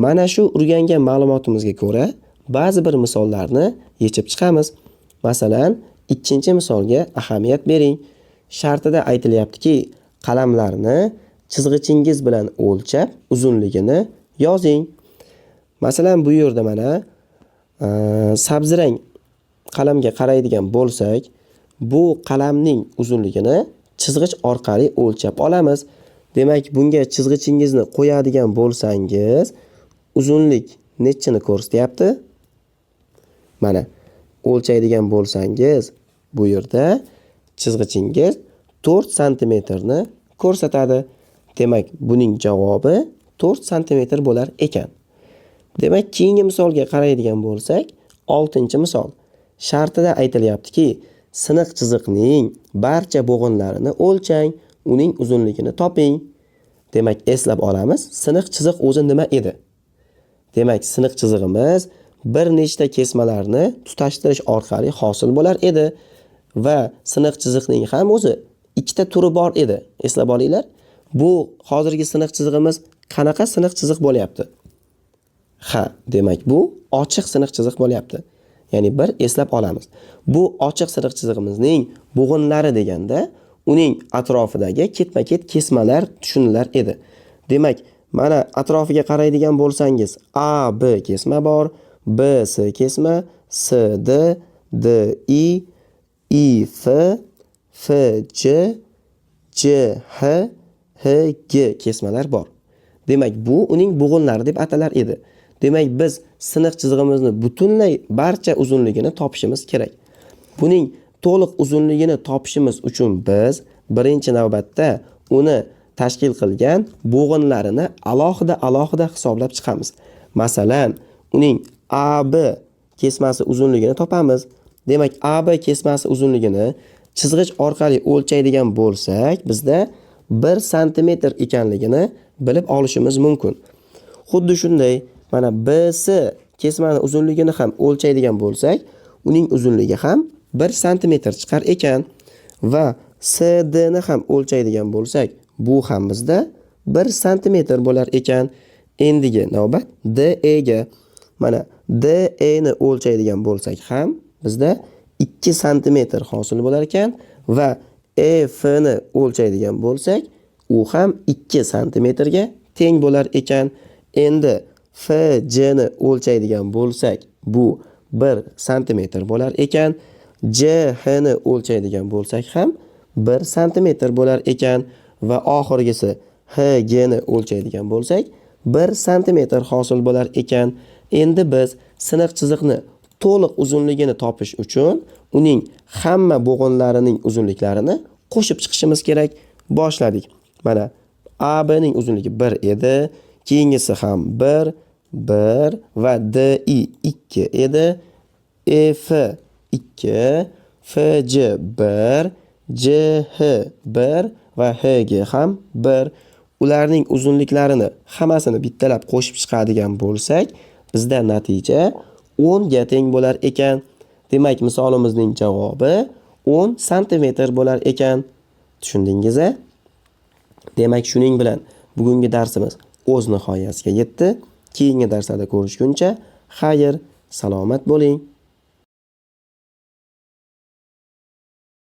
Mana shu o'rgangan ma'lumotimizga ko'ra ba'zi bir misollarni yechib chiqamiz. Masalan, ikkinchi misolga ahamiyat bering. Shartida aytilyaptiki, qalamlarni chizg'ichingiz bilan o'lchab uzunligini yozing. Masalan, bu yerda mana sabzirang qalamga qaraydigan bo'lsak, bu qalamning uzunligini chizg'ich orqali o'lchab olamiz. Demak, bunga chizg'ichingizni qo'yadigan bo'lsangiz, uzunlik nechini ko'rsatyapti? Mana o'lchaydigan bo'lsangiz, bu yerda chizg'ichingiz 4 santimetrni ko'rsatadi. Demak, buning javobi 4 santimetr bo'lar ekan. Demak, keyingi misolga qaraydigan bo'lsak, 6-misol. Shartida aytilyaptiki, siniq chiziqning barcha bo'g'inlarini o'lchang, uning uzunligini toping. Demak, eslab olamiz, siniq chiziq o'zi nima edi? Demak, siniq chizig'imiz bir nechta kesmalarni tutashtirish orqali hosil bo'lar edi va siniq chiziqning ham o'zi ikkita turi bor edi. Eslab olinglar. Bu hozirgi siniq chizig'imiz qanaqa siniq chiziq bo'lyapti? Ha, demak, bu ochiq siniq chiziq bo'lyapti. Ya'ni bir eslab olamiz. Bu ochiq siniq chizig'imizning bo'g'inlari deganda uning atrofidagi ketma-ket kesmalar tushunilar edi. Demak, mana atrofiga qaraydigan bo'lsangiz, A B kesma bor, B S kesma, S D, D I, I F, F C, C H, H G kesmalar bor. Demak, bu uning bo'g'inlari deb atalar edi. Demak, biz siniq chizig'imizni butunlay barcha uzunligini topishimiz kerak. Buning to'liq uzunligini topishimiz uchun biz birinchi navbatda uni tashkil qilgan bo'g'inlarini alohida-alohida hisoblab chiqamiz. Masalan, uning AB kesmasi uzunligini topamiz. Demak, AB kesmasi uzunligini chizg'ich orqali o'lchaydigan bo'lsak, bizda 1 santimetr ekanligini bilib olishimiz mumkin. Xuddi shunday, mana BC kesmani uzunligini ham o'lchaydigan bo'lsak, uning uzunligi ham 1 santimetr chiqar ekan va CD ni ham o'lchaydigan bo'lsak, bu ham bizda 1 santimetr bo'lar ekan. Endigi navbat DE ga. Mana DE ni o'lchaydigan bo'lsak ham bizda 2 santimetr hosil bo'lar ekan va EF ni o'lchaydigan bo'lsak, u ham 2 santimetrga teng bo'lar ekan. Endi FC ni o'lchaydigan bo'lsak, bu 1 santimetr bo'lar ekan. CH ni o'lchaydigan bo'lsak ham 1 santimetr bo'lar ekan va oxirgisi HG ni o'lchaydigan bo'lsak 1 santimetr hosil bo'lar ekan. Endi biz siniq chiziqni to'liq uzunligini topish uchun uning hamma bo'g'inlarining uzunliklarini qo'shib chiqishimiz kerak. Boshladik. Mana AB ning uzunligi 1 edi, keyingisi ham 1, 1 va DI 2 edi. EF 2, FC 1, CH 1 va HG ham 1. Ularning uzunliklarini hammasini bittalab qo'shib chiqadigan bo'lsak, bizda natija 10 ga teng bo'lar ekan. Demak, misolimizning javobi 10 santimetr bo'lar ekan. Tushundingiz-a? Demak, shuning bilan bugungi darsimiz o'z nihoyasiga yetdi. Keyingi darslarda ko'rishguncha xayr, salomat bo'ling.